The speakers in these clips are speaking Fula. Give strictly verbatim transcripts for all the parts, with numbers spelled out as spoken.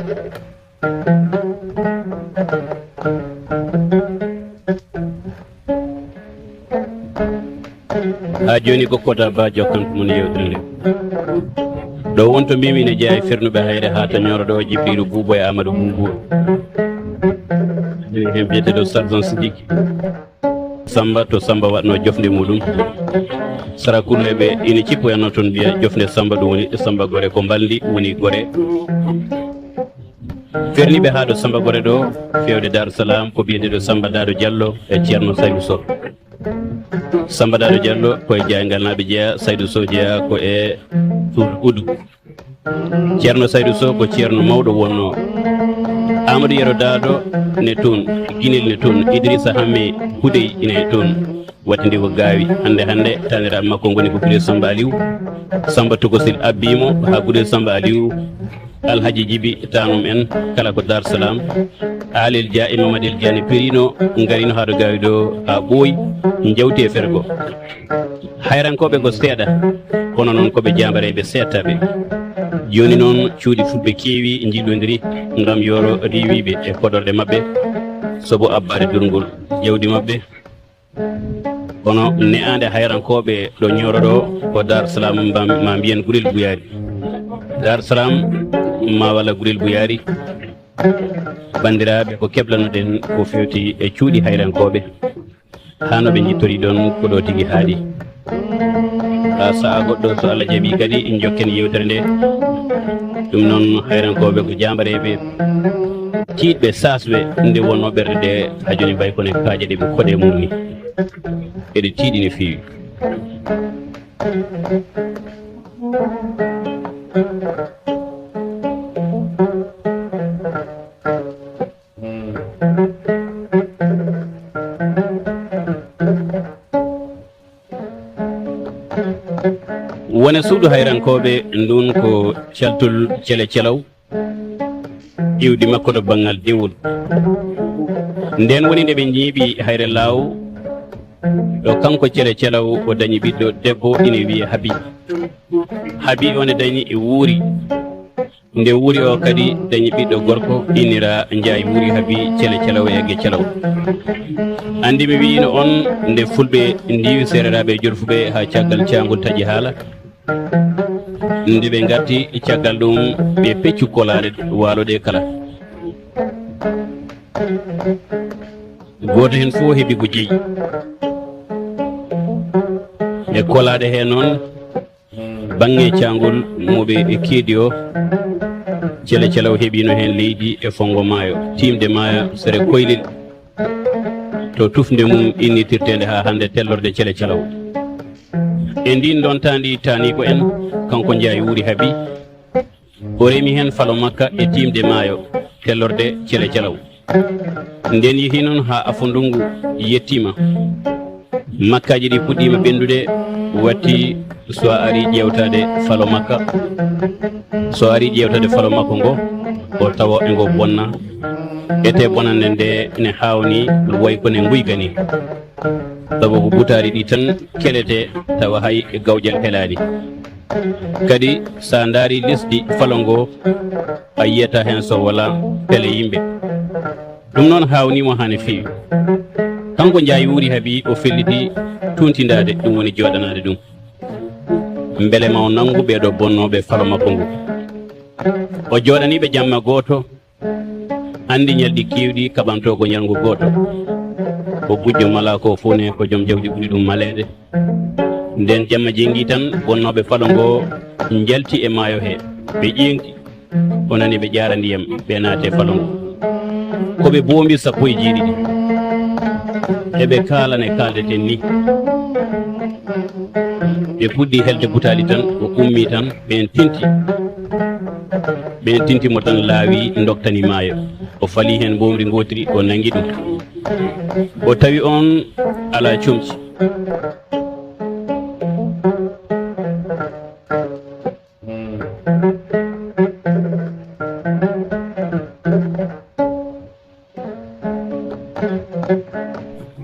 Haa jooni ko Koda Ba jokkanto mon yeewtere nde. Ɗo won to mbimi ene jeyaa e fernuɓe hayre haa to Ñooro ɗo, Jibriilu Buubo e Amadou Buubo. Ene heen biyeteeɗo Sarzan Sidiki. Samba to Samba waɗno jofnde muɗum. Sarakuleeɓe ina cippoyanno toon mbiya jofnde Samba ɗum woni Samba Gore ko mbalndi woni Gore. Ferniiɓe haa ɗo Samba Gore ɗo, feewde Daaru Salaam, ko biyeteeɗo Samba Daado Diallo e Ceerno Saydu Sow. Samba Daado Diallo ko e Jaayngalnaaɓe jeyaa, Saydu Sow jeyaa ko e Suudu Udu. Ceerno Saydu Sow ko ceerno mawɗo wonnoo. Amadou Yero Daado ne toon, Ginel ne toon, Idrissa Hamme Hudey ine toon. Waɗde nde ko gaawi. Hannde hannde, taaniraaɓe makko ngoni ko Gulel Samba Aliou. Samba Tokosil abbiimo haa Gulel Samba Aliou. Alhaji Jibi taanum en, kala ko Dar Salam. Alel Dia e Mamadel Dia ne perino, ngarino haa ɗo gaawi ɗo haa ɓooyi, njawti e fergo. Hayrankooɓe ko seeɗa, kono noon ko ɓe jaambareeɓe seeɗtaaɓe. Jooni noon, cuuɗi fulɓe keewi, njillondiri ngam yooro riiwiiɓe e koɗorɗe maɓɓe, sobo abbaade durngol jawdi maɓɓe. Kono ne'aande hayrankooɓe ɗo Ñooro ɗo ko Dar Salam, mba-, ma mbiyen Gurel Buyaari. Dar Salam ma walla Gurel Buyaari. Banndiraaɓe, ko keblanoɗen ko feewti e cuuɗi hayrankooɓe, haa no ɓe njittori ɗon ko ɗo tigi haaɗi. Haa sa'a goɗɗo, so Allah jaɓi kadi, en njokken yeewtere nde. Ɗum noon, hayrankooɓe ko jaambareeɓe, tiiɗɓe, saasɓe, nde wonnoo ɓerɗe ɗe haa jooni mbay kono e kaaƴe ɗe ɓe koɗe mum ni. Eɗe tiiɗi no feewi. Wone suudu hayrankooɓe ndun ko caltul Cele Celaw, iwdi makko to banngal dewol. Nden woni nde ɓe ñiiɓi Hayre Laaw, ɗo kanko Cele Celaw o dañi ɓiɗɗo debbo ina wiyee Habi. Habi o ne dañi wuuri. Nde wuuri o kadi dañi ɓiɗɗo gorko, innira Njaay Wuuri Habi Cele Celaw e Egge Celaw. Anndi mi wiyiino on nde fulɓe ndiiwi seereraaɓe e jolfuɓe haa caggal caangol taƴi haala. Nde ɓe ngarti caggal ɗum ɓe peccu kolaaɗe waalo ɗe kala. Gooto heen fof heɓi ko jeyi. E kolaaɗe hee noon, baŋŋe caangol mo ɓe keedi o, Cele Celaw heɓiino heen leydi e fonngo maayo, tiimde maayo sere Koylel, to tufnde mum innitirteende haa hannde tellorde Cele Celaw. E ndiin ɗoon taandi taaniiko en, kanko Njaay Wuuri Habi, o remi heen falo makka e tiimde maayo, tellorde Cele Celaw. Nden yehi noon haa afo ndunngu yettiima. Makkaaji ɗi puɗɗiima ɓenndude, watti so a ari ƴeewtaade falo makka. So a ari ƴeewtaade falo makko ngo, o tawa e ngo bonna. Etee bonannde nde ne haawni way ko ne nguyka ni. Sabu ko butaali ɗi tan keletee tawa hay gawƴal helaani. Kadi, so a ndaari lesdi falo ngo, a yiyata heen so wala pele yimɓe. Ɗum noon haawniimo haa no feewi. Kanko Njaay Wuuri Habi o felliti tuntindaade, ɗum woni jooɗanaade ɗum. Mbele ma o nanngu ɓee ɗoo bonnooɓe falo makko ngo. O jooɗanii ɓe jamma gooto, anndi ñalɗi keewɗi kaɓantoo ko ñalngu gooto. Ko gujjo malaa ko fof ne ko joom jawdi ɓuri ɗum maleede. Nden jamma jenngi tan, bonnooɓe falo ngo njalti e maayo he. Ɓe ƴeeŋti, o nani ɓe ƴaara ndiyam, ɓe naati e falo ngo. Ko ɓe boombi sappo e jeeɗiɗi. Eɓe kaala ne kaaldeten ni. Ɓe puɗɗi helde butaali tan, o ummi tan, ɓeen tinti. Ɓeen tinti mo tan laawi ndoktani maayo. O fali heen mboomri ngootiri, o nangi ɗum. O tawi on alaa comci.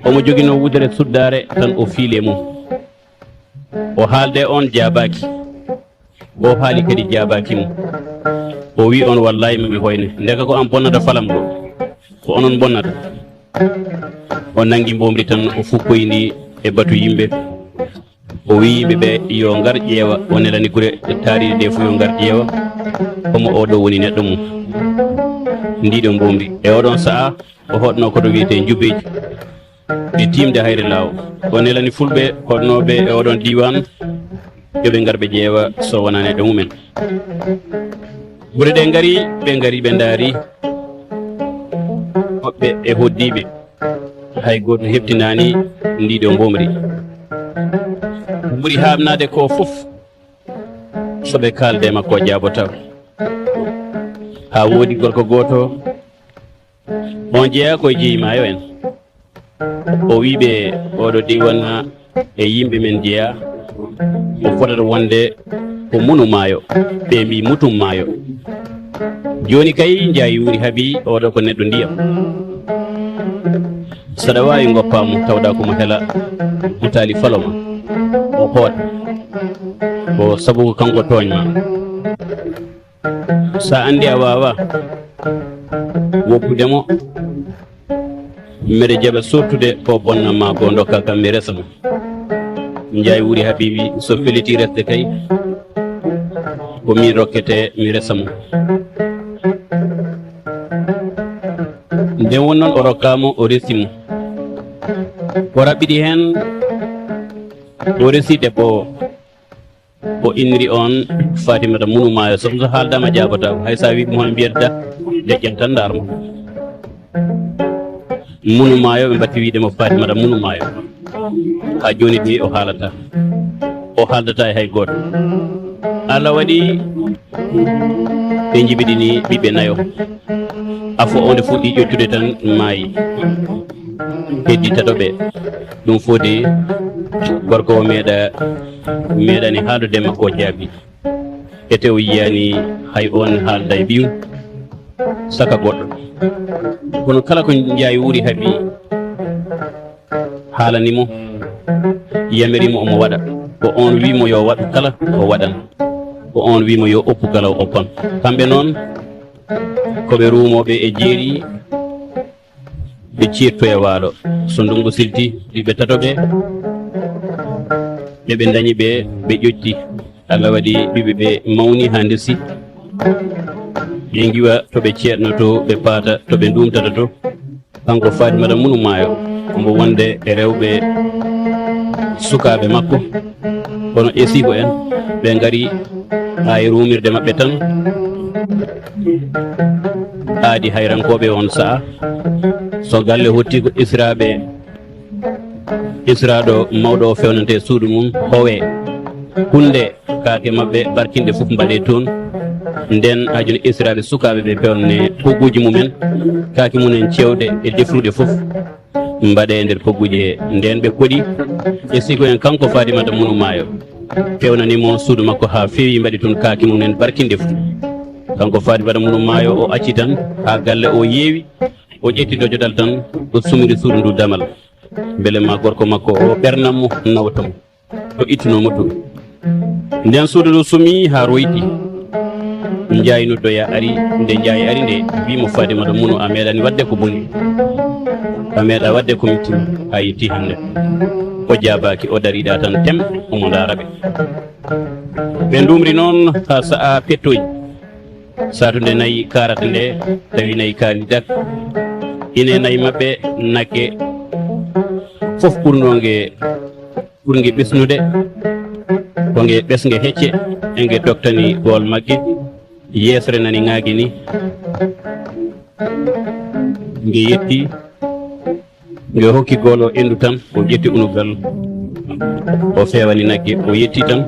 Omo joginoo wudere suddaare tan o fiili e mum. O haalde on jaabaaki. O haali kadi jaabaaki mo. O wi on, "Wallaahi, ma mi hoyne. Ndeka ko an bonnata falam ɗo. Ko onon bonnata." O nangi mbomri tan, o fukkoyi ndi e batu yimɓe. O wi yimɓe ɓe yo ngar ƴeewa, o nelani gure taariɗe ɗe fof yo ngar ƴeewa, homo oɗo woni neɗɗo mum. Ndiɗo mbomri. E oɗon sa'a, o hoɗno ko to wiyetee Njubbeeji. Ɓe tiimde Hayre Laawo. O nelani fulɓe hoɗnooɓe e oɗon diiwaan, yo ɓe ngar ɓe ƴeewa so wonaa neɗɗo mumen. Gure ɗe ngari, ɓe ngari, ɓe ndaari. Hoɓɓe e hoɗdiiɓe. Hay gooto heɓtinaani ndiɗo mbomri. Ɓuri haaɓnaade ko fof, so ɓe kaalde makko jaabotaako. Haa woodi gorko gooto, on jeyaa ko e jeyi maayo en. O wi ɓe, "Oɗo diiwaan e yimɓe men jeyaa, o fotata wonde ko munu maayo." Ɓe mbi, "Mutum maayo." Jooni kay, Njaayi Wuri Habi, oɗo ko neɗɗo ndiyam. Saɗa waawi ngoppaa mo, tawɗaa ko mo hela, butaali falo ma, o hoota. Ko sabu ko kanko tooñ ma. Sa anndi a waawaa woppude mo, mbeɗa jaɓa sottude ko bonnam maa ko, ndokkaa kam mi resa mo. Njaayi Wuri Habi wi, "So felitii resde kay, ko miin rokketee mi resa mo." Nden won noon o rokkaa mo, o resi mo. O raɓɓiɗi heen, o resi debbo o. O inniri on Fatimata Munu Maayo, so, so haaldaama jaabotaako. Hay so a wii ɗum hono mbiyata, deƴƴan tan ndaar mo. Munu Maayo, ɓe mbatti wiide mo Fatimata Munu Maayo. Haa jooni de o haalata. O haaldata e hay gooto. Allah waɗi ɓe njibiɗini ɓiɓɓe nayo. Afo o nde fuɗɗi ƴoccude tan maayi. Heddi tato ɓe. Ɗum foti gorko o meeɗa, meeɗani haaldude makko o jaabi. Ete o yiyaani hay on haalda e ɓiyum saka goɗɗo. Kono kala ko Njaayi Wuri Habi haalani mo, yamiri mo omo waɗa. Ko on wi mo yo waɗu kala, o waɗan. Ko on wi mo yo oppu kala, o oppan. Kamɓe noon, ko ɓe ruumooɓe e jeeri, ɓe ceettoya waalo. So ndunngu silti, ɓiɓɓe tato ɓe, ɓe ɓe ndañi ɓe, ɓe ƴoƴti. Allah waɗi ɓiɓɓe ɓe mawni haa ndesi. Ɓe ngiwa to ɓe ceeɗnotoo, ɓe paata to ɓe nduumtata to. Kanko Fatimata Munu Maayo, omo wonde e rewɓe sukaaɓe makko, kono esiiko en, ɓe ngari haa e ruumirde maɓɓe tan, aadi hayrankooɓe on sa'a. So galle hotti ko esiraaɓe, esiraaɗo mawɗo o fewnante e suudu mum, howee hunnde kaake maɓɓe barkinɗe fof mbaɗee toon. Nden haa jooni esiraaɓe sukaaɓe ɓe pewnane pogguuji mumen, kaake mumen cewɗe e defruɗe fof mbaɗee e nder pogguuji he. Nden ɓe koɗi esiiko en kanko Fatimata Munu Maayo. Pewnani mo suudu makko haa feewi, mbaɗi toon kaake mumen barkinɗe fof. Kanko Fatimata Munu Maayo o acci tan haa galle o yeewi, o ƴetti dojodal tan, o sumiri suudu ndu damal. Mbele ma gorko makko o ɓernan mo, nawta mo. To ittunoo mo to. Nden suudu ndu sumi haa royti. Njaayi noddoya ari, nde Njaayi ari nde, wi mo Fatimata Munu, a meeɗani waɗde ko boni. A meeɗa waɗde ko mitti, a yetti hannde. O jaabaaki, o dariɗa tan tem, omo ndaara ɓe. Ɓe nduumri noon haa sa'a pettooji. Saatu nde nayi kaarata nde, tawi nayi kaali dak. Ine nayi maɓɓe nagge fof ɓurnoo nge, ɓurnge ɓesnude, ko nge ɓesnge hecce, e nge toktani bool magge, yeesre nani ŋaagi ni. Nge yetti, nge hokki goolo endu tan, o ƴetti unugal, o feewani nagge, o yetti tan,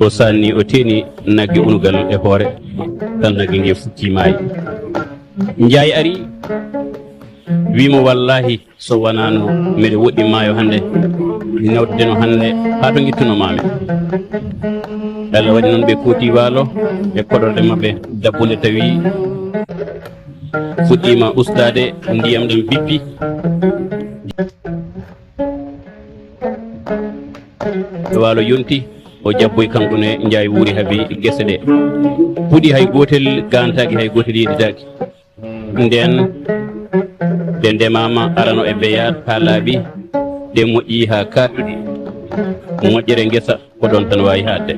o sanni, o teeni nagge unugal e hoore, tan nagge nge futti maayi. Njaayi ari, wi mo, "Wallaahi, so wanaano mbeɗa woɗɗi maayo hannde, mi nawtudeno hannde haa to ngittuno maami." Allah waɗi noon ɓe kooti waalo e koɗorɗe maɓɓe dabbunde tawi fuɗɗiima ustaade, ndiyam ɗam bippi. Waalo yonti, O jabboyi kanko ne Njaay Wuuri Habi gese ɗe. Puɗi hay gootel gaantaaki, hay gootel yeɗitaaki. Ndeen ɗe ndemaama arano e beyaat haa laaɓi, ɗe moƴƴi haa kaatuɗi. Moƴƴere ngesa ko ɗoon tan waawi haaɗde.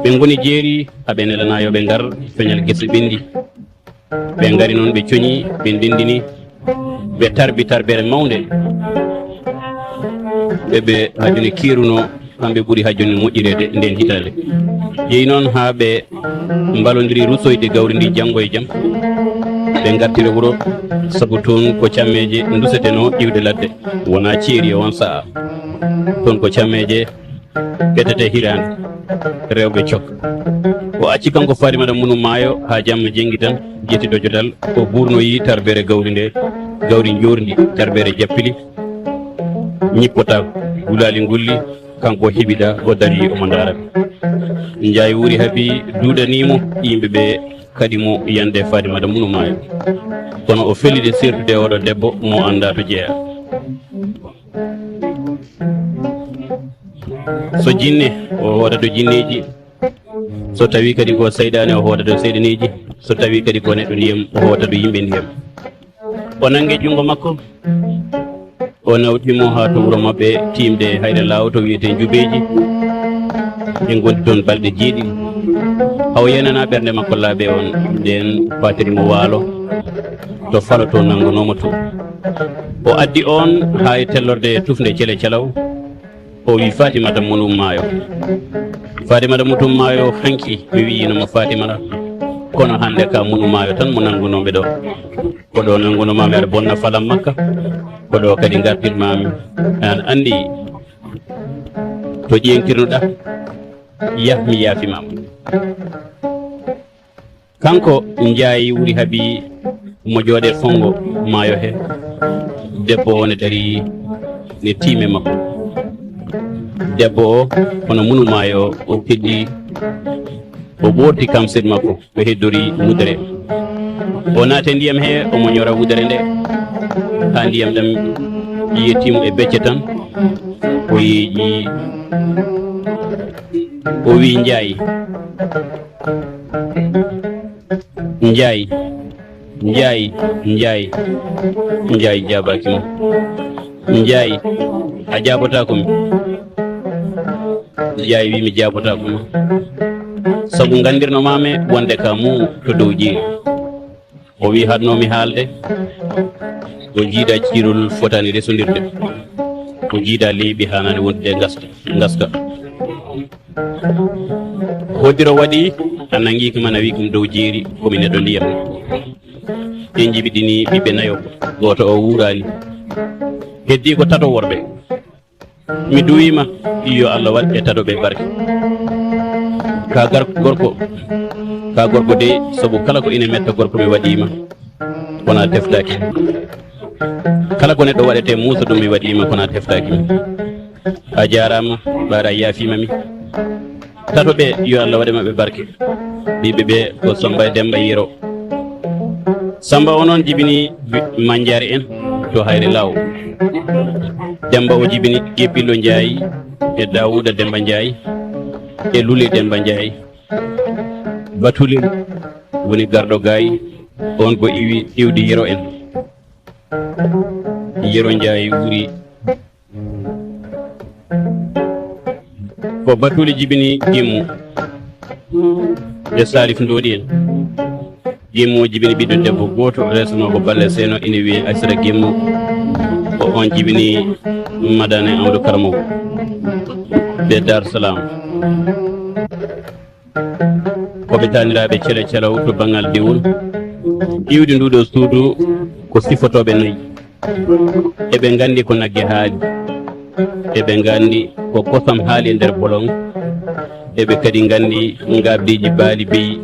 Ɓe ngoni jeeri, aɓe nelanaa yo ɓe ngar, coñal gese ɓenndi. Ɓe ngari noon, ɓe coñi, ɓe ndenndini, ɓe tarbi tarbere mawnde. Ɓe ɓe hajune keerunoo, kamɓe ɓuri hajune moƴƴireede ndeen hitaande. Yehi noon haa ɓe mballondiri rusoyde gawri ndi janngo e jam. Ɓe ngartira wuro, sabu toon ko cammeeje ndusetenoo iwde ladde, wonaa ceeri e oon sahaa. Toon ko cammeeje ɓetete hiraande, rewɓe cok. O acci kanko Fatimata Munu Maayo haa jamma jenngi tan, ƴetti dojotal, o buurnoyi tarbere gawri nde, gawri njoorndi, tarbere jappili, ñippotaako, gulaali ngulli, kanko o heɓiɗaa, o darii omo ndaara ɓe. Njaay Wuuri Habi duuɗanii mo, yimɓe ɓe kaɗi mo yande Fatimata Munu Maayo. Kono o felliti seertude e oɗo debbo mo anndaa to jeyaa. So jinne, o hoota to jinneeji. So tawi kadi ko seyɗaane, o hoota to seyɗaneeji. So tawi kadi ko neɗɗo ndiyam, o hoota to yimɓe ndiyam. O nanngi junngo makko, o nawti mo haa to wuro maɓɓe tiimde Hayre Laaw to wiyetee Njubeeji. Ɓe ngondi toon balɗe jeeɗiɗi. Haw yenana ɓernde makko laaɓe on, ndeen faatiri mo waalo to falo to nanngunoo mo to. O addi on haa e tellorde tufnde Cele Calaw. O wi Fatimata Munu Maayo. Fatimata Mutum Maayo, hanki mi wiyino mo Fatimata, kono hannde ka Munu Maayo tan mo nanngunoomi ɗo. Ko ɗo nanngunomaami aɗa bonna falam makka, ko ɗo kadi ngartirmaami. An anndi to ƴeeŋtirnoɗaa, yah mi yaafimaama. Kanko Njaay Wuuri Habi mo jooɗe fonngo maayo he, debbo o ne darii ne tiime makko. Debbo o hono Munu Maayo, o keddi, o ɓoorti kamset makko, o heddori wudere. O naati e ndiyam he, omo ñora wudere nde, haa ndiyam ɗam yettiimo e becce tan, o yeeƴi, o wi, "Njaay." Njaay, Njaay, Njaay, Njaay jaabaaki mo. Njaay, a jaabotaako mi. Njaay wi, "Mi jaabotaako ma. Sabu nganndirno maame wonde ka mum to dow jeeri." O wi, "Haɗnoo mi haalde, ko jiida ciirol fotaani resondirde, ko jiida leeɓi haanaani wondude ngaska, ngaska." Hoddiro waɗi, a nanngiiki ma, nawii ɗum dow jeeri, ko mi neɗɗo ndiyam. Ɓe njibiɗini ɓiɓɓe nayo, gooto o wuuraani. Heddii ko tato worɓe. Mi duwiima, yo Allah waɗ e tato ɓe barke. Ka gar-, gorko, ka gorko de, sabu kala ko ina metta gorko mi waɗiima, kono a teftaaki. Kala ko neɗɗo waɗetee muusa ɗum mi waɗiima, kono a teftaaki. A jaaraama, ɓaara a yaafiima mi. Tato ɓe, yo Allah waɗe maɓɓe barke. Ɓiɓɓe ɓe ko Samba e Demba Yero. Samba o noon jibini bi-, Manjaari en to Hayre Law. Demba o jibini Geɓɓillo Njaay e Daawuda Demba Njaay e Lule Demba Njaay. Batulel woni garɗo gaay, on ko iwi iwdi Yero en. Yero Njaay wuri. Ko Batuli jibini Gimmu e Salif Ndoodi en. Gimmu o jibini ɓiɗɗo debbo gooto, resnoo ko Balle Seno, ina wiyee Aysata Gimmu. Ko on jibini Madane Amadou Karamogo ɓe Dar Salam. Ko ɓe taaniraaɓe Cele Calaw to banngal dewol. Iwdi nduɗo suudu ko sifotooɓe nayi. Eɓe nganndi ko nagge haali. Eɓe nganndi ko kosam haali e nder bolon. Eɓe kadi nganndi ngaabdiiji baali beyi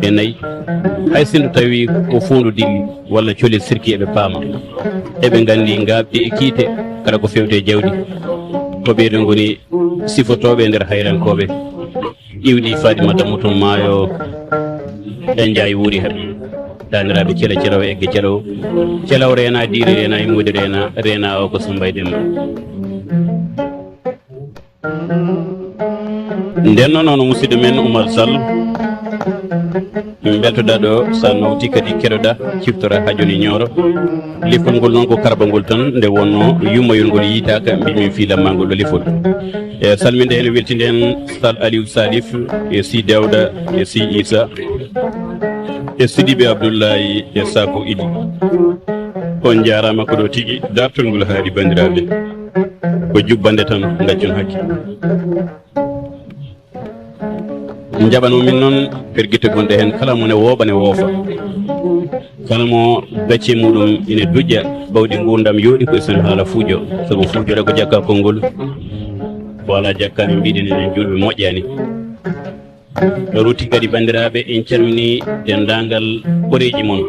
e nayi. Hay sinno tawi ko foondu dilli walla coli sirki eɓe paama. Eɓe nganndi ngaabdi e kiite kala ko fewte e jawdi. Ko ɓeeɗo ngoni sifotooɓe e nder hayrankooɓe. Iwdi Fatimata Mutum Maayo e Njaay Wuuri Habi. Taaniraaɓe Cele Calaw e Egge Calaw. Calaw Reena, Diiri Reena, e Moodi Reena, Reena o ko Samba e Demba. Nden noon, hono musidɗo men Oumar Sall, min mbeltoɗaa ɗo, so a nawti kadi keɗoɗaa, ciftora haa jooni ñooro. Lefol ngol noon ko karbagol tan, nde wonnoo yummayol ngol yiytaaka, mbiimi fii lammangol ɗo lefol. E salminde heen, weltinde heen Sal Aliou Salif, e Si Dawda, e Si Issa, e Sidibe Abdoulaye, e Sako Idi. On njaaraama ko ɗo tigi, dartol ngol haaɗi banndiraaɓe. Ko jubbande tan, ngaccon hakke. Njaɓanoo min noon pergitte gonɗe heen, kala mo ne wooɓa ne woofa. Kala mo gacce muɗum ine duƴƴa, bawɗi nguurndam yooɗi ko e sen haala Fuujo, sabu Fuujo ko jakka konngol. Ko alaa jakka, min mbiɗen enen juulɓe moƴƴaani. Ɗo rutti kadi banndiraaɓe, en calminii denndaangal koreeji mon.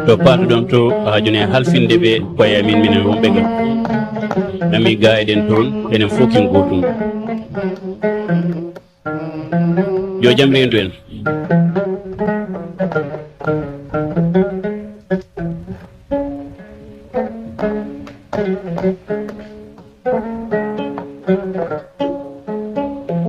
To paatuɗon to, haa jooni e halfinde ɓe koye amin, minen wonɓe ga. Ami ga eɗen toon, enen fof ken gootum. Yo jam reendu en.